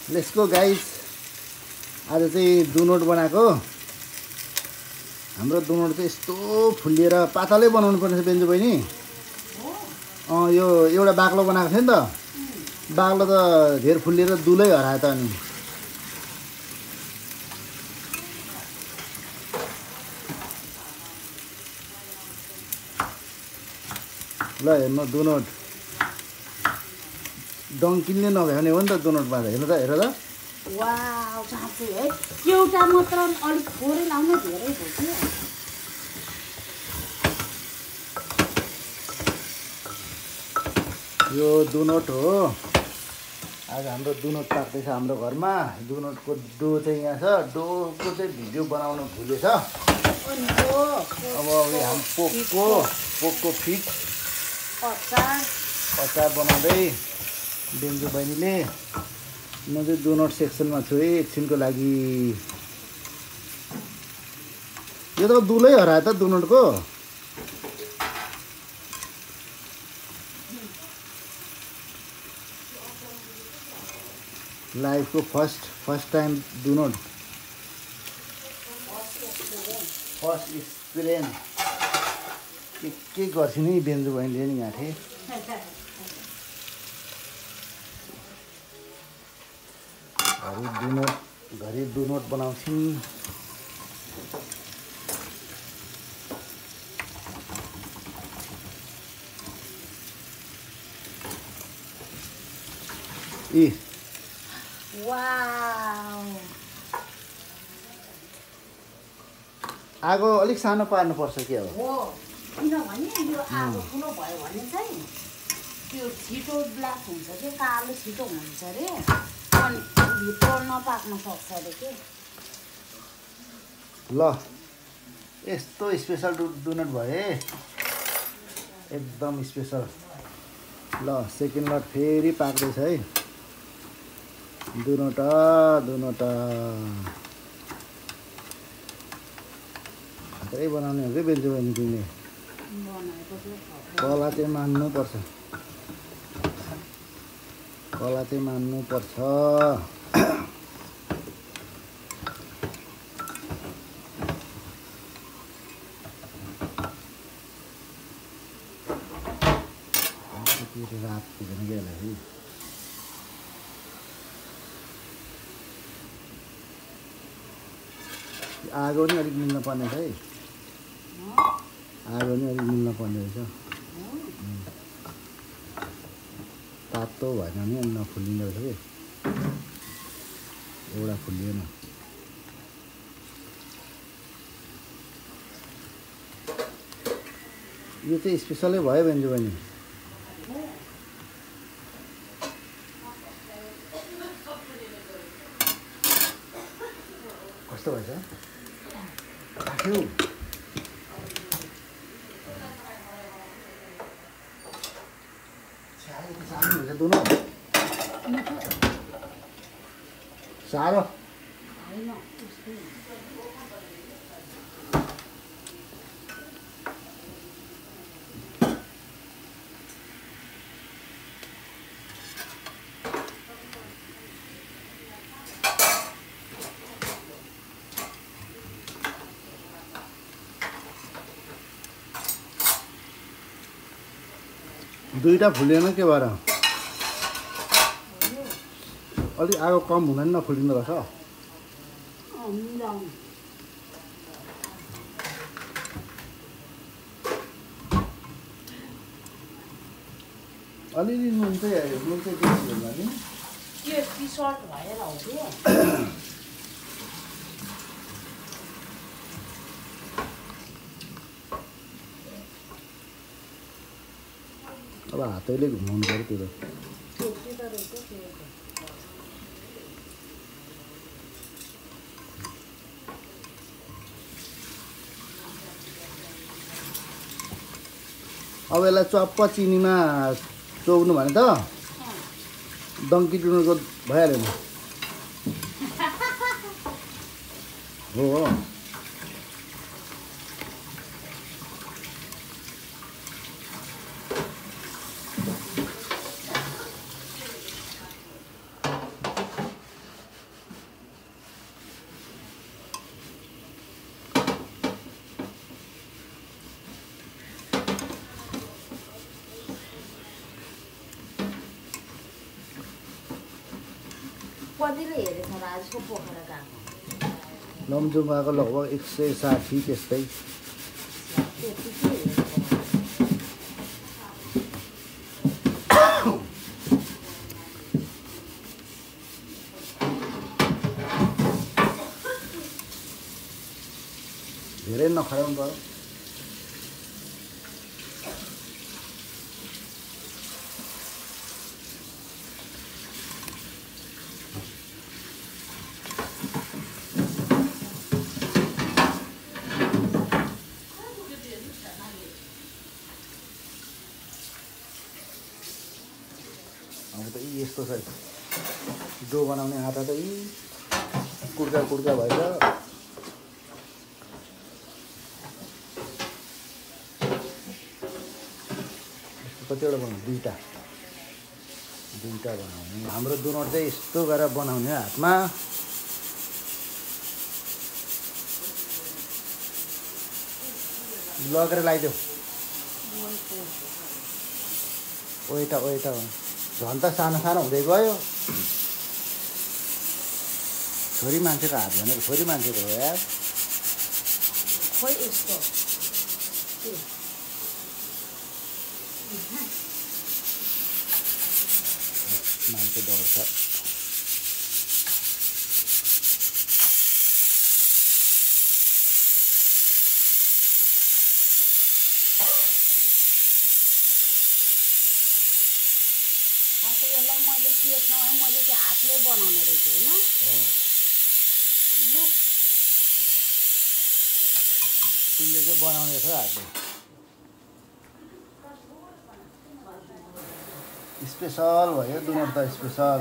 Let's go guys. आज चाहिँ दुनोट बनाएको। हाम्रो दुनोट चाहिँ यस्तो फुलिएर पातलै बनाउनु पर्ने छ बेन्जु बहिनी। यो एउटा बाक्लो बनाएको थियो नि त। बाक्लो त धेर फुलिएर दुलै हरायो त अनि। ल हेर्नु दुनोट डङ्किनले नभ्याउने हो नि त दुनोटमा त। हेर्नु त हेर त। वाउ साँच्चै है एउटा मात्र अलिक थोरै लाउनु धेरै भयो कि। यो दुनोट हो। आज हाम्रो दुनोट पाक्दैछ हाम्रो घरमा। दुनोटको डो चाहिँ यहाँ छ। डोको चाहिँ भिडियो बनाउनु भुलेछ। अब हामी पोकको फिट अचार बनाउँदै बेन्जु बहिनीले। म चाहिँ दुनोट सेक्सनमा छु है एकछिनको लागि। यो त दुलै हरायो त दुनोटको। लाइफको फर्स्ट टाइम दुनोट फर्स्ट एक्सपिरियन्स के गर्छु नि बेन्जु बहिनीले नि गाँठे। घरि दुनोट बनाउँछौँ। आगो अलिक सानो पार्नुपर्छ के हो। किनभने यो आगो ठुलो भयो भने चाहिँ त्यो छिटो ब्ल्याक हुन्छ कि कालो छिटो हुन्छ अरे। अनि भित्र नपाक्न सक्छ अरे के। ल यस्तो स्पेसल दुनोट भयो एकदम स्पेसल। ल सेकेन्ड लट फेरि पाक्दैछ है दुनोट। खतरै बनाउने हो कि बेन्जु बहिनी तिमीले। कला चाहिँ मान्नुपर्छ। रात पुग्न गेला है। आगो नि अलिक मिल्न पर्ने छ है। आगो नि अलिक मिल्न पर्ने रहेछ। तातो भएन भने नफुलिँदो रहेछ कि। एउटा फुलिएन। यो चाहिँ स्पेसलै भयो बेन्जु बहिनी। कस्तो भएछ राख्यौ। सानो हुन्छ दुनोट साह्रो। दुईटा फुलेन के भएर। अलिक आगो कम हुँदैन नफुलिँदो रहेछ। अलिअलि नुन चाहिँ बेसी हुँदैन नि। त्यो टी-सर्ट भएर हो कि। अब हातैले घुमाउनु पर्यो त्यो त। अब यसलाई चप्प चिनीमा चोब्नु भने त डङ्की दुनोटको भइहाल्यो नि। हो कतिले हेरेछ र आजको पोखरा गएको लमजुङको लगभग 160 त्यस्तै त्यतिकै हेरेको धेरै नखराउनु पर्यो अब त यस्तो छ डो बनाउने आँटा त कुड्का कुड्का भएर कतिवटा बनाउने दुईवटा बनाउने हाम्रो दुनोट चाहिँ यस्तो गरेर बनाउने हातमा लगेर लगाइदेऊ ओइटा झन् त सानो हुँदै गयो छोरी मान्छेको हात भनेको छोरी मान्छेको हो यार खोइ यस्तो मान्छे डढ्छ यसलाई मैले टेस्ट नभए मैले चाहिँ हातले बनाउने रहेछ होइन लु तिमीले चाहिँ बनाउने छ हातले स्पेसल भयो दुनोट त स्पेसल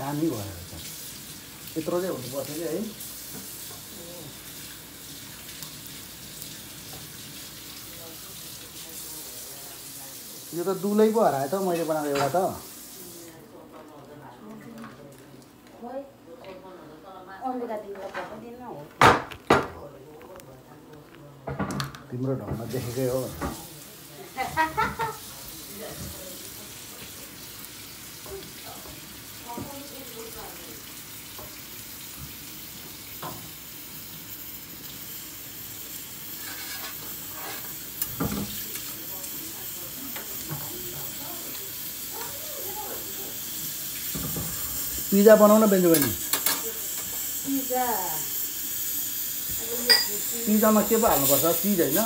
दामी भयो यत्रो चाहिँ हुनुपर्छ कि है यो त दुलै पो हरायो त मैले बनाएको एउटा त तिम्रो ढङ्गमा देखेकै हो पिज्जा बनाउन बेन्जो बहिनी पिज्जामा के पो हाल्नुपर्छ चिज होइन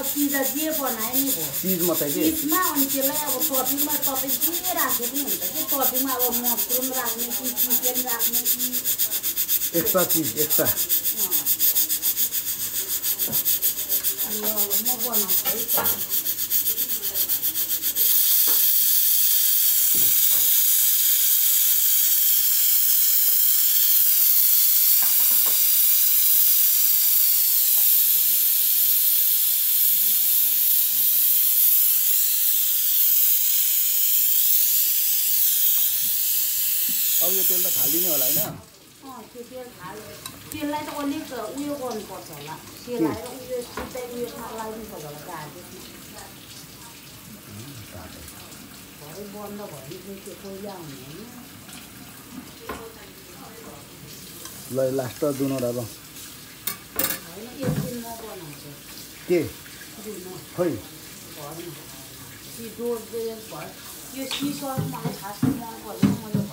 पिज्जा जे बनाए नि भयो चिज मात्रै के चिजमा अनि त्यसलाई अब टपिङमा तपाईँ जे राखे पनि हुन्छ कि टपिङमा अब मसरुम राख्ने कि चिकन राख्ने कि एक्स्ट्रा चिज एक्स्ट्रा अनि अब म बनाउँछु है अब यो तेल त खालिदिने होला होइन त्यो तेल तेललाई त अलिक उयो गर्नुपर्छ होला सेलाएर उयो सिधै उयो लगाइदिनुपर्छ होला गाडीमा भरे बन्द भयो भने त्यो पहिला हुने होइन ल लास्ट दुनोट अब होइन एक दिन म बनाउँछु के दुनो खोइ भर्नु यो सिसो मलाई खास मन पर्दैन मैले